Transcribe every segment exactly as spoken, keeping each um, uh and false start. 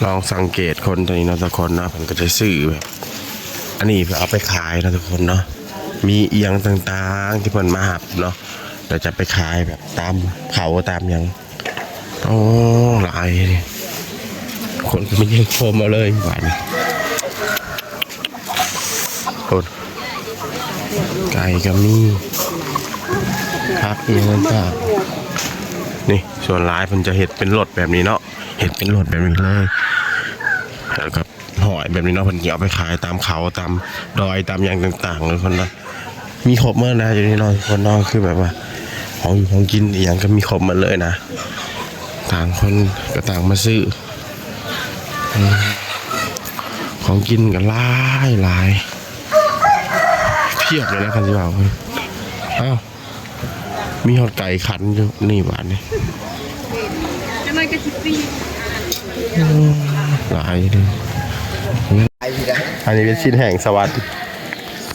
ลองสังเกตคนตัวนี้เนาะทุกคนเนาะ เพิ่นก็จะซื้อแบบ อันนี้เพื่อเอาไปขายเนาะทุกคนเนาะ มีอีหยังต่างๆที่เพิ่นมาหับเนาะ เดี๋ยวจะไปขายแบบตามเขาตามหยัง โอ้ หลายนี่ คนก็มาแย่งโคมเอาเลยบาดนี้ โอ้ ไก่ก็มี ผักอีหยังต่างๆ นี่ส่วนหลายเพิ่นจะเฮ็ดเป็นรถแบบนี้เนาะ เฮ็ดเป็นรถแบบนี้เลย แล้วก็ห้อยแบบนี้เนาะ เพิ่นสิเอาไปขายตามเขาตามดอยตามหยังต่างๆเลยคนละ มีครบหมดนะอยู่นี่เนาะทุกคนเนาะ คือแบบว่า ของอยู่ของกินอีหยังก็มีครบหมดเลยนะ ต่างคนก็ต่างมาซื้อ อืม ของกินก็หลายหลาย เพียบเลยนะคันสิว่า เอ้า มีฮอดไก่ขันอยู่นี่บาดนี้ อืม หลายเลย อันนี้เป็นชิ้นแห้งสวรรค์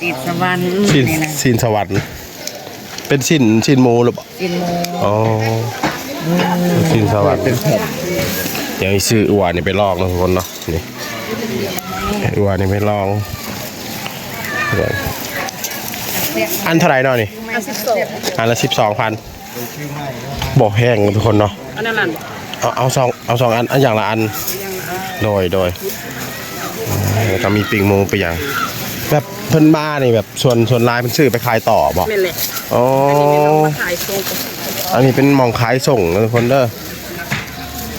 ซีนสวรรค์ ชิ้น นี่นะ ชิ้นสวรรค์ เป็นชิ้น ชิ้นหมูหรือเปล่า ซีนหมู อ๋อ อืม ชิ้นสวรรค์ เป็นแผ่น เดี๋ยวซื้ออัวนี่ไปลองนะทุกคนเนาะ นี่ อัวนี่ไปลอง อันเท่าไหร่เนาะนี่ อันสิบสอง อันละสิบสองพัน บ่แพงทุกคนเนาะ อันนั้นอัน เอา เอาสอง เอาสองอัน อันอย่างละอัน โดย โดย แล้วก็มีปิ้งหมูไปอย่าง แบบเพิ่นมานี่แบบส่วน ส่วนหลายเพิ่นซื้อไปขายต่อบ่ แม่นแหละ อ๋อ อันนี้แม่นเอามาขายส่ง อันนี้เป็นหม่องขายส่งนะทุกคนเด้อ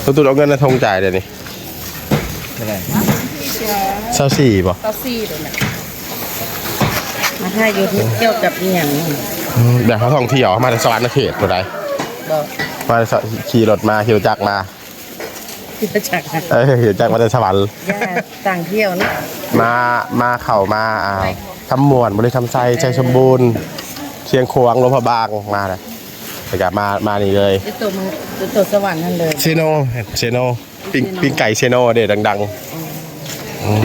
ตุ๊ดๆเอาเงินในทงจ่ายเดี๋ยวนี้ เท่าไหร่ ซาวสี่บ่ ซาวสี่เดี๋ยวนี้ มาถ่ายยูทูบเกี่ยวกับอีหยัง อืม แบบเขาท่องเที่ยวมาจากสวรรค์เขตบ่ได้ บ่ มาจากส- ขี่รถมา ขี่รถจักรมา ขี่รถจักร เออ ขี่รถจักรมาจากสวรรค์ ย่าต่างเที่ยวนะ มา มาเข้ามา อ่า ไป คำม่วน บริคำไซ ชัยสมบูรณ์ เชียงขวาง หลวงพระบาง มาเลย แล้วก็มา มานี่เลย อยู่ตัวเมือง อยู่ตัวสวรรค์นั่นเลย เซโน เซโน ปิ้ง ปิ้งไก่เซโนเด้ดังๆ อืม อืม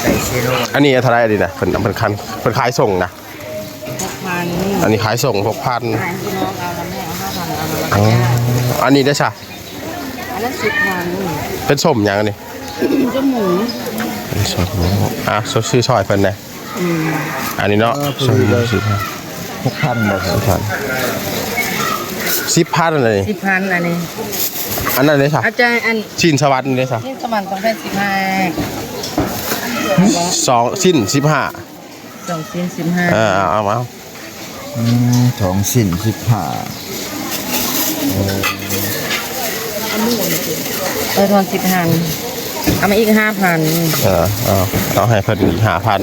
ไก่เซโน อันนี้เท่าไหร่ดีนะ เพิ่น เพิ่นคัน เพิ่นขายส่งนะ หกพัน อันนี้ขายส่ง หกพัน ขายพี่น้องเอาแล้วแม่เอาห้าพัน เอาแล้ว อ๋อ ก็ได้ อันนี้ได้ซะ อันนั้นสิบพัน เป็นส้มหยังอันนี้ ส้มหมู เป็นส้มหมู อ่ะ ซื้อซอยเพิ่นนะ อืม อันนี้เนาะ เออ พอดีเลย สิบพัน หกพันบ่ครับ สิบพัน สิบพันอันนี้ สิบพันอันนี้ อันนั้นเลยซะ อาจารย์อัน ชิ้นสวรรค์นี่เลยซะ ชิ้นสวรรค์สองพันสิบห้า สองชิ้นสิบห้า สองชิ้นสิบห้า เออ เอา เอา เอา อืม สองชิ้นสิบห้า เออ เออ ทอนสิบพัน เอามาอีกห้าพัน เออ เอา เอาให้เพิ่นอีกห้าพัน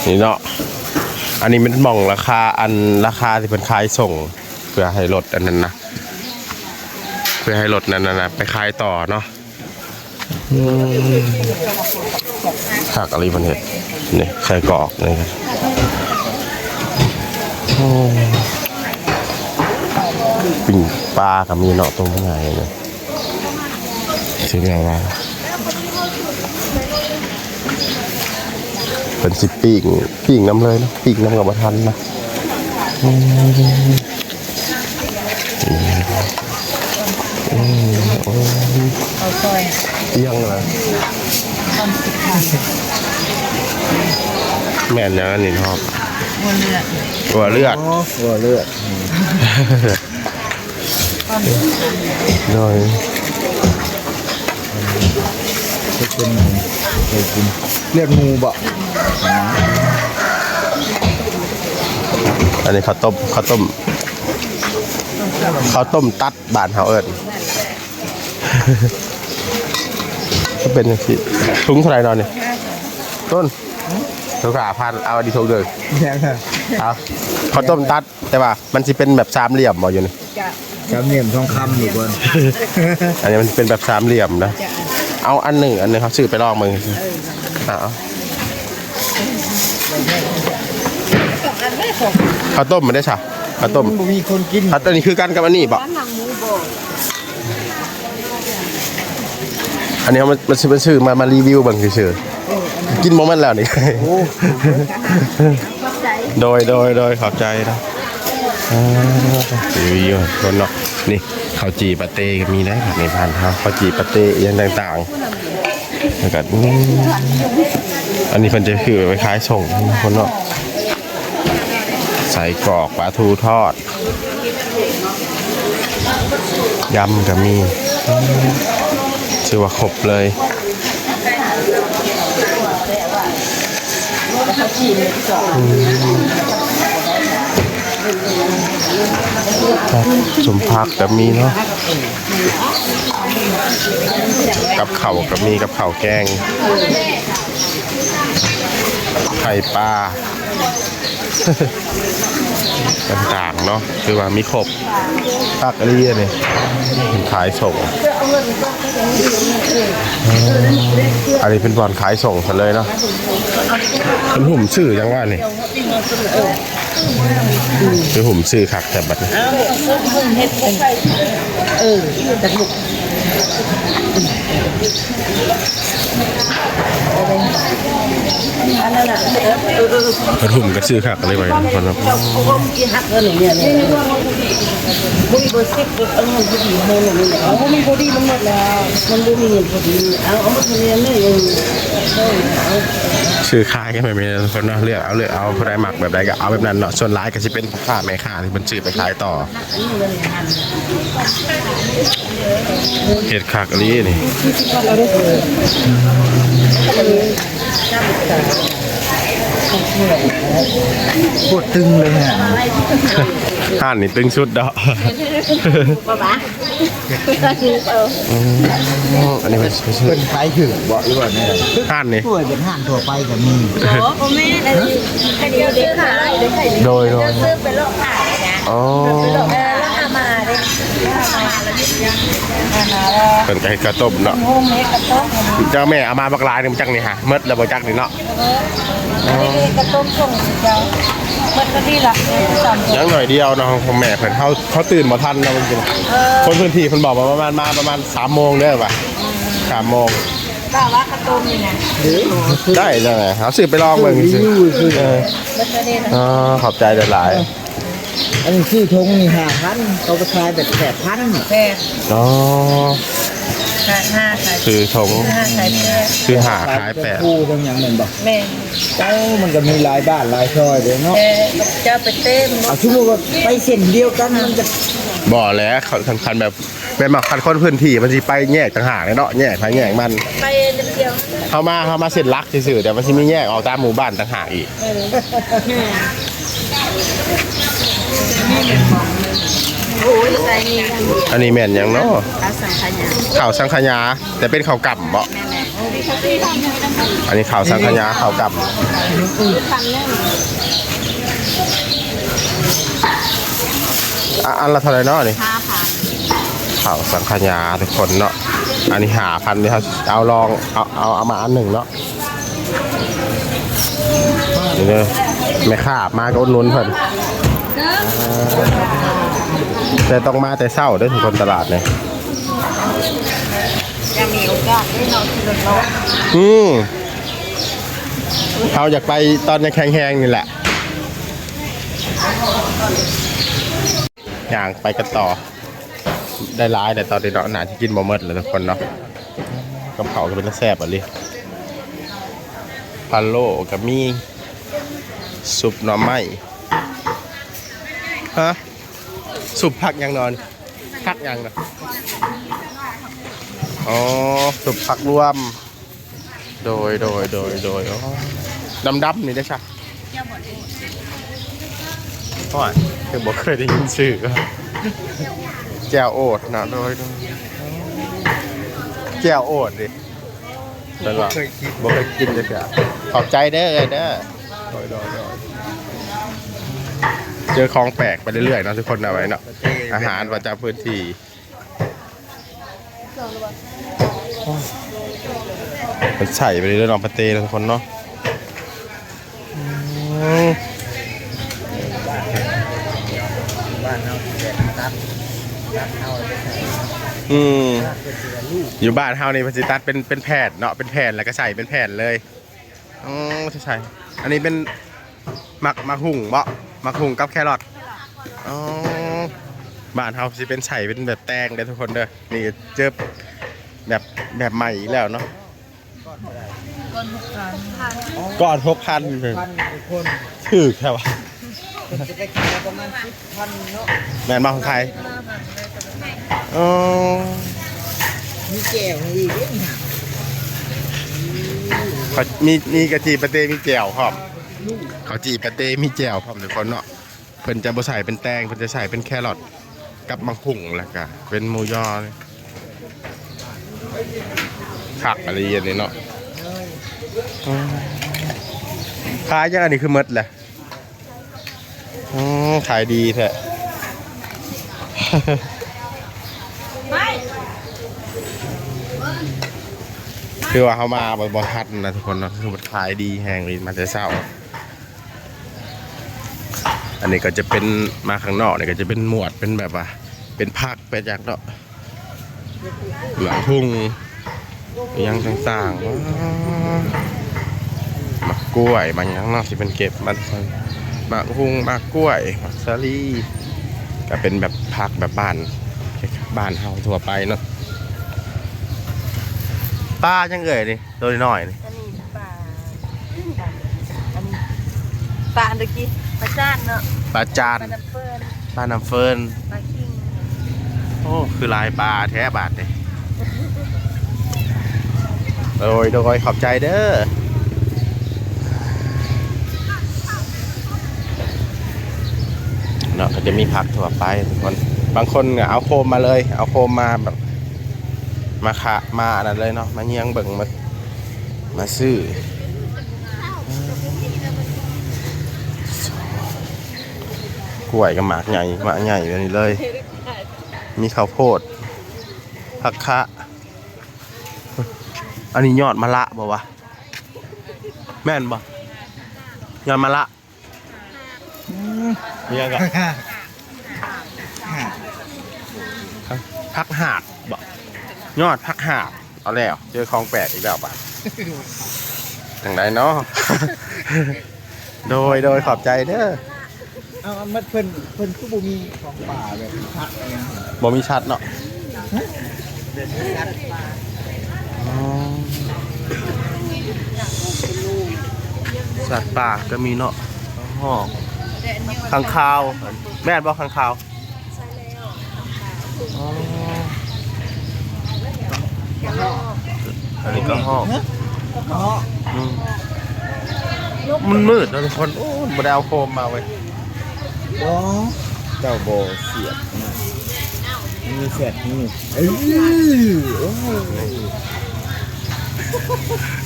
นี่เนาะ อันนี้มันหม่องราคา อันราคาที่เพิ่นขายส่ง เพื่อให้รถอันนั้นนะ เพื่อให้รถนั้นน่ะนะ ไปขายต่อเนาะ อืม คักอีหลีเพิ่นเฮ็ด นี่ ไส้กรอกนี่ โอ้ ปิ้งปลาก็มีเนาะ ตรงข้างในนี่ สิแม่นว่า เพิ่นสิปิ้ง ปิ้งนำเลยเนาะ ปิ้งนำก็บ่ทันนะ อืม อืม อืม โอ้ ข้าวซอย เอียงเลย แม่นหยังอันนี้เนาะ หัวเลือด หัวเลือด อ๋อ หัวเลือด โดย เป็นหมู เคยกิน เลือดหมูบ่ อันนี้ข้าวต้ม ข้าวต้ม ข้าวต้มตัดบ้านเฮาเอิ้น ก็เป็นจังซี่ ถุงเท่าไหร่เนาะนี่ ต้น ถุงห้าพัน เอาอันนี้ถุงหนึ่ง ยังไง เอา ข้าวต้มตัด แต่ว่ามันสิเป็นแบบสามเหลี่ยมบ่อยู่นี่ สามเหลี่ยมทองคำอยู่บน อันนี้มันเป็นแบบสามเหลี่ยมนะ เอาอันหนึ่ง อันหนึ่งเขาซื้อไปลองมึง อ่า เอา ข้าวต้มมันได้ซะ ข้าวต้ม มันบ่มีคนกิน ข้าวต้มนี่คือกันกับอันนี้บ่ อันนี้มัน มันซื้อ มันซื้อมา มารีวิวเบิ่งซื่อๆ กินบ่แม่นแล้วนี่ โอ้ โดย โดย โดย ขอบใจนะ อ่า รีวิวคนเนาะ นี่ ข้าวจี่ปาเต้ก็มีนะในบ้านเขาข้าวจี่ปาเต้อหย่างต่างๆแล้วก็อืมอันนี้เพิ่นจะคือไปขายส่งคนเนาะใส่กรอกปลาทูทอดยำก็มีถือว่าครบเลยอืม สมผักก็มีเนาะกับข้าวก็มีกับข้าวแกงไข่ปลาต่างๆเนาะคือว่ามีครบผักเรียนี่ขายส่งอันนี้เป็นบ่อนขายส่งกันเลยเนาะเป็นหุ่มซื่อยังว่านี่ คือผมซื้อคักแต่บัดนี้เออจากลูกอันนั้นน่ะเออเออเออผมก็ซื้อคักเลยไปคนละเจ้าของที่หักเงินเนี่ยเนี่ยบุยเบอร์สิบเบอร์เออมันพอดีมันหมดแล้วมันไม่มีเงินพอดีเอาเอามาทำเรียนเนี่ยเออซื้อขายกันไปมีคนเนาะเลือกเอาเลือกเอาผู้ใดมักแบบใดก็เอาแบบนั้นเนาะส่วนหลายก็สิเป็น ค้าแม่ค้าที่เพิ่นซื้อไปขายต่อเฮ็ดคักอีหลีนี่โคตรตึงเลยฮะ ห้านนี่ตึงสุดดอก บ่บา อืมอันนี้เป็นเพิ่นขายถืกบ่หรือว่าแนวใดห้านนี่ช่วยเป็นห้านทั่วไปก็มีโอ้โหแม่อันนี้อันนี้เด็กขายเด็กขายโดยโดยซื้อเป็นโลกขายนะอ๋อเออแล้วเอามาเลยเอามาแล้วนี่เอามาแล้วเพิ่นก็เฮ็ดข้าวต้มเนาะโฮมเมดกระต้มเจ้าแม่เอามาบักหลายหนึ่งจักนี่ฮะหมดแล้วบ่จักนี่เนาะเอออันนี้กระต้มส่งเจ้าหมดก็ที่ละสามอย่างหน่อยเดียวเนาะของแม่เพิ่นเฮาเฮาตื่นบ่ทันเนาะจริงๆเออคนพื้นที่เพิ่นบอกว่าประมาณมาประมาณสามโมงเด้อว่ะสามโมงกะว่าข้าวต้มนี่นะได้แล้วไงเอาซื้อไปลองเบิ่งซื่อเอออ๋อขอบใจหลายๆอันนี้ซื้อถุงนี่ห้าพันเขาไปขายแบบแปดพันแปดอ๋อขายห้าขายซื้อถุงห้าขายแปดซื้อห้าขายแปดคู่ทั้งอย่างนั่นบ่แม่นเอ้ามันก็มีหลายบ้านหลายซอยเด้เนาะแต่จะไปเต็มเอาสมมุติว่าไปเส้นเดียวกันมันจะบ่แล้วเขาสำคัญแบบ แม่นบ่คันคนพื้นที่มันสิไปแยกต่างหากเนาะแยกไผแยกมันไปเดียวเฮามาเฮามาเส้นหลักซื่อๆแต่มันสิมีแยกออกตามหมู่บ้านต่างหากอีกเออโอ้ยใส่นี่อันนี้แม่นหยังเนาะข้าวสังขยาข้าวสังขยาแต่เป็นข้าวกล้ำบ่แม่นๆอันนี้ข้าวสังขยาข้าวกล้ำอ่ะอันละเท่าไหร่เนาะนี่ห้าพัน ข้าวสังขยาทุกคนเนาะ อันนี้ห้าพันเด้อครับเอาลองเอาเอาเอามาอันหนึ่งเนาะนี่เด้อแม่ค้ามาก็อุดหนุนเพิ่นแต่ต้องมาแต่เช้าเด้อทุกคนตลาดเนี่ยยังมีโอกาสได้เนาะขี่รถเนาะอืมเฮาอยากไปตอนยังแข็งแรงนี่แหละย่างไปกันต่อ ได้หลายแต่ตอนนี้เนาะน่าจะกินบ่หมดแล้วทุกคนเนาะกับข้าวก็เป็นตาแซ่บอะลิพะโล้ก็มีซุปหน่อไม้ฮะซุปผักหยังนอนผักหยังนะอ๋อซุปผักรวม โดยโดยโดยโดยอ๋อดำๆนี่ได้ซะโอ้ยคือบ่เคยได้ยินชื่อแจ่วโอดนะโดยโดยแจ่วโอดดิเป็นว่าบ่เคยกินบ่เคยกินเลยเสียขอบใจเด้อเด้อโดยโดยโดยเจอของแปลกไปเรื่อยๆเนาะทุกคนเอาไว้เนาะอาหารประจำพื้นที่ มันใส่ไปเลยเนาะปาเต้นะทุกคนเนาะอืมบ้านเฮาสิแบบตัดตัดเอาไปใส่อืมตัดเป็นทีละลูกอยู่บ้านเฮานี่เพิ่นสิตัดเป็นเป็นแผ่นเนาะเป็นแผ่นแล้วก็ใส่เป็นแผ่นเลยอ๋อใช่ใช่อันนี้เป็นหมากหมากหุ่งบ่หมากหุ่งกับแครอทอ๋อ บ้านเฮาสิเป็นใส่เป็นแบบแตงเด้อทุกคนเด้อ นี่เจอแบบ แบบใหม่อีกแล้วเนาะ ก้อนหกพัน ก้อนหกพัน พันทุกคน ถืกแท้วะ เพิ่นจะไปขายประมาณสิบพันเนาะ แม่นบ่ของไทย อ๋อ มีแจ่วให้อีกเด้อนี่ฮะ เขามี มีกะจีปาเต้ มีแจ่วพร้อม เขาจีปาเต้ มีแจ่วพร้อมทุกคนเนาะ เพิ่นจะบ่ใส่เป็นแตง เพิ่นจะใส่เป็นแครอทกับหมากหุ่ง แล้วก็เป็นหมูยอ คักอะไรอย่างนี้เนาะ อ๋อ ขายจังอันนี้คือหมดแหละ อ๋อ ขายดีแท้ คือว่าเขามาบ่ บ่ทันนะทุกคนเนาะ คือมันขายดีแฮงเลย มาแต่เช้า อันนี้ก็จะเป็น มาข้างนอกนี่ก็จะเป็นหมวด เป็นแบบว่า เป็นผักไปจากเนาะ หมากหุ่ง อิหยังต่างๆ ว้า หมากกล้วย หมากหยังเนาะ สิเป็นเก็บมา หมากหุ่ง หมากกล้วย หมากสาลี่ ก็เป็นแบบผักแบบบ้าน บ้านเฮาทั่วไปเนาะ ปลายังเอ่ยนี่ ตัวน้อยๆ นี่ อันนี้ปลา อันนี้ปลาอันเมื่อกี้ ปลาจานเนาะ ปลาจาน ปลาน้ำเฟิร์น ปลาน้ำเฟิร์น ปลาคิง โอ้ คือหลายปลาแท้บาดนี่ โดย โดย ขอบใจเด้อ เนาะ ก็จะมีผักทั่วไปทุกคน บางคนก็เอาโคมมาเลย เอาโคมมาแบบ มาขะ มาอันนั้นเลยเนาะ มาเยียงเบิ่ง มา มาซื้อ กล้วยก็หมากใหญ่ หมากใหญ่แบบนี้เลย มีข้าวโพด ผักคะ อันนี้ยอดมะละบ่วะ แม่นบ่ ยอดมะละ อืม มีหยังก็ ผักหากบ่ ยอดผักหาก เอาแล้ว เจอของแปลกอีกแล้วบาด จังไดเนาะ โดย โดย ขอบใจเด้อ เอา เอา มันเพิ่น เพิ่นคือบ่มีของป่าแบบผักอิหยัง บ่มีสัตว์เนาะ อ๋อ สัตว์ป่าก็มีเนาะ อ๋อ ค้างคาว แม่นบ่ค้างคาว อ๋อ อันนี้กระฮอก ฮะ กระฮอก อืม มันมืดเนาะทุกคน โอ้ บ่ได้เอาโคมมาเว้ย บ่ เจ้าบ่เสียบนะ มันมีแฟลชนี่ เอ้ย โอ้โห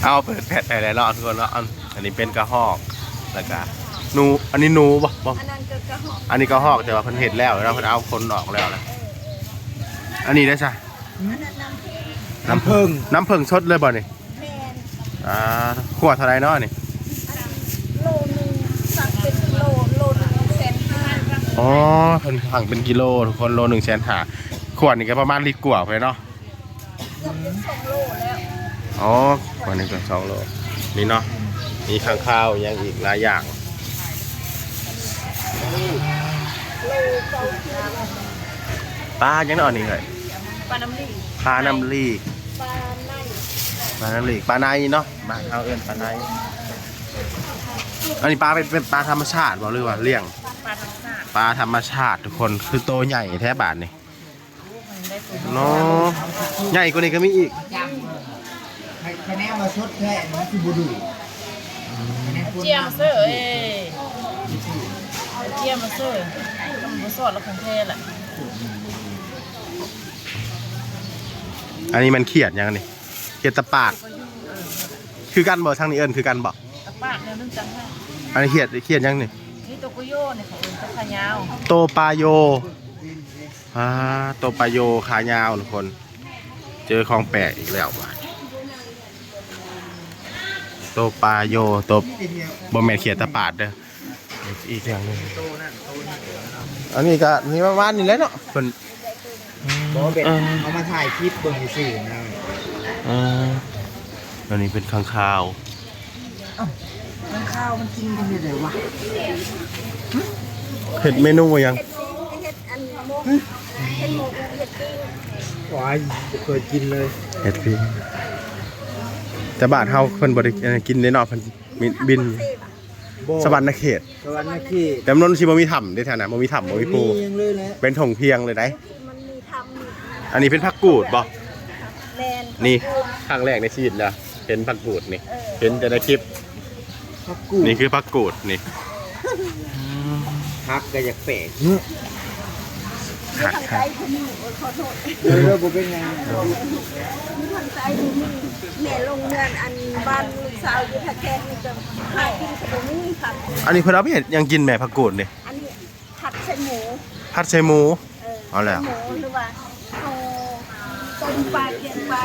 เอาเปิดแฟลชให้แล้วเนาะทุกคนเนาะ อัน อันนี้เป็นกระฮอก แล้วก็หนู อันนี้หนูบ่ บ่ อันนั้นก็กระฮอก อันนี้กระฮอก แต่ว่าเพิ่นเฮ็ดแล้ว แล้วเพิ่นเอาขนออกแล้วนะ อันนี้ได้ซะ น้ำผึ้ง น้ำผึ้งสดเลยบ่นี่ แม่น อ่า ขวดเท่าไหร่เนาะนี่ อันนั้นโลหนึ่ง สั่งเป็นกิโล โลหนึ่งแสนห้า อ๋อ เพิ่นสั่งเป็นกิโล ทุกคน โลหนึ่งแสนห้า ขวดนี่ก็ประมาณลิตรกว่าไปเนาะ เกือบเป็นสองโลแล้ว อ๋อ ขวดหนึ่งก็สองโล นี่เนาะ มีค้างคาว ยังอีกหลายอย่าง โลเก้าขีด ปลายังเนาะนี่เฮ้ย ปลาน้ำลี ปลาน้ำลี ปลาใน ปลาน้ำลี ปลาในเนาะ บ้านเฮาเอิ้นปลาใน อันนี้ปลาเป็น เป็นปลาธรรมชาติบ่หรือว่าเลี้ยง ปลาธรรมชาติ ปลาธรรมชาติทุกคน คือโตใหญ่แท้บาดนี่ เนาะ ใหญ่กว่านี้ก็มีอีก คะแนนมาสดแท้มันคือบ่ดู เจียมเซอร์เอ้ย เจียมมาเซอร์ มันบ่สดแล้วของแท้แหละ อันนี้มันเขียดยังนี่ เขียดตะปาด คือกันบ่ ทางนี้เอิ้นคือกันบ่ ตะปาดเนี่ยมันจังไห้ อันนี้เขียด เขียดยังนี่ นี่โตโกโยเนี่ยเขาเอิ้นตะขายาว โตปาโย อ่า โตปาโยขายาวทุกคน เจอของแปลกอีกแล้วว่ะ โตปาโย โต บ่แม่นเขียดตะปาดเด้อ อีกอย่างหนึ่ง อันนี้ก็มีประมาณนี้แหละเนาะ เพิ่น บ่เป็น เออ เอามาถ่ายคลิปเบิ่งซื่อๆนะ อ่า อันนี้เป็นค้างคาว อ้าว ค้างคาวมันกินกันได้ได๋วะ เฮ็ดเมนูหยัง เฮ็ดอันมก เห็นหมูเห็ดปิ้ง ว้าย บ่เคยกินเลย เห็ดปิ้ง แต่บ้านเฮาเพิ่นบ่ได้กินได้เนาะ เพิ่นบิน บ่ สะหวันนะเขต สะหวันนะเขต แต่มันสิบ่มีถ้ำเด้แถวนั้น บ่มีถ้ำ บ่มีภู มีหยังเลยแหละ เป็นท่องเที่ยวเลยได๋ มันมีถ้ำมี อันนี้เป็นผักกูดบ่ แม่น นี่ ครั้งแรกในชีวิตนะ เห็นผักกูดนี่ เออ เห็นแต่ในคลิป ผักกูด นี่คือผักกูดนี่ ผักก็อยากแปลกเนาะ อยู่ทางใต้ก็มี โอ้ย ขอโทษ เด้อ เด้อ บ่เป็นหยัง อยู่ทางใต้ก็มี แม่ลงเมืองอันบ้านลูกสาวอยู่ท่าแขกนี่ก็หากินก็บ่มีครับ อันนี้เพิ่นเอาไปเฮ็ดหยังกินแม่ผักกูดนี่ อันนี้ผัดใส่หมู ผัดใส่หมู เออ เอาแล้ว หมูหรือว่าเอาต้มปลาแกงปลา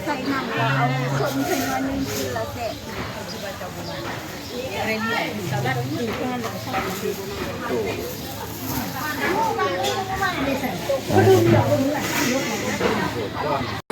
ใส่น้ำแล้วเอาส้มใส่หน่อยหนึ่งกินแล้วแซ่บ